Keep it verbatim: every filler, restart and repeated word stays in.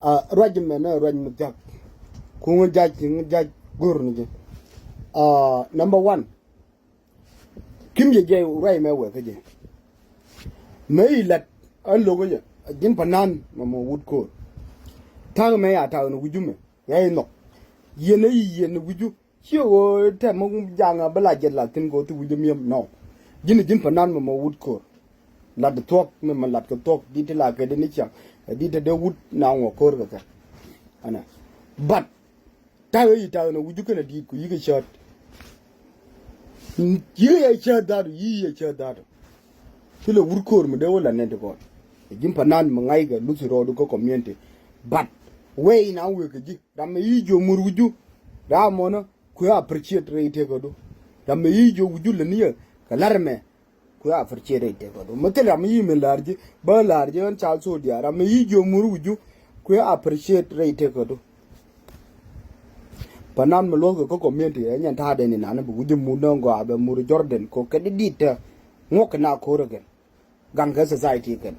Ruac mɛ ni ruac mi thiak. Kuŋ jac, ŋ jac go̱r ni jɛ. Number one. Kim jɛ jɛ ruac mɛ wɛ kä jɛ. Mɛ ilat an lokä jɛ a ji̱n panan mɛ mɔ wut ko̱r. Ta̱a̱ mɛ ya ta̱a̱ ni wi̱cu mɛ ya inɔk. Yɛn a yi yɛn ni wi̱cu. Ciɛ ɣöö tɛm mi jaŋ a bi la jɛ la thi̱n kɛ ɣöö thi wi̱c mi̱em nɔ. Ji̱n ji̱n panan mɛ mɔ wut ko̱r. Lat thuɔ̱k mɛ mɛ lat kɛ thuɔ̱k di̱t ti la kɛ dee ni ciaŋ. Di̱t te dee wut na ŋuɔ ko̱r kɛ kɛ. Ɛnɛ. But ta̱a̱ ɣä yi ta̱a̱ ɣä nɛ wi̱c ji̱ kɛnɛ di̱i̱t ku yi̱ kɛ cäät. Yi̱ kɛ yɛ cäät dha̱a̱du yi̱ yɛ cäät dha̱a̱du. Ci lɛ wut ko̱r mi dee wä la nɛn ti kɔn. Ji̱n panan mi ŋa̱ckɛ luthi rɔɔdu kä community. But wee in a wek kɛ ji̱. Ram mi yi̱ jiö mur wi̱cu. Ram mɔnä kuɛ appreciate rɛy tekädu. Ram mi yi̱ jiö wi̱cu lä ni yɛ kɛ la̱r mɛ kuɛ appreciate rɛy tekädu. Mi thil ram mi yi̱ mi la̱r ji̱ bä la̱r ji̱ ɣän cal soldier ram mi yi̱ jiö mur wi̱cu kuɛ appreciate rɛy tekädu. Panan mi luɔ̱thkɛ kä community ɛ nyɛn ta̱a̱dɛn inani bi wi̱cu mur ni ɣän gɔaa bɛ mur Jordan kɛ kɛ di dit tɛ ŋuɔk kɛ na ko̱r ɛ kɛn. Gaŋ kɛ society kɛn.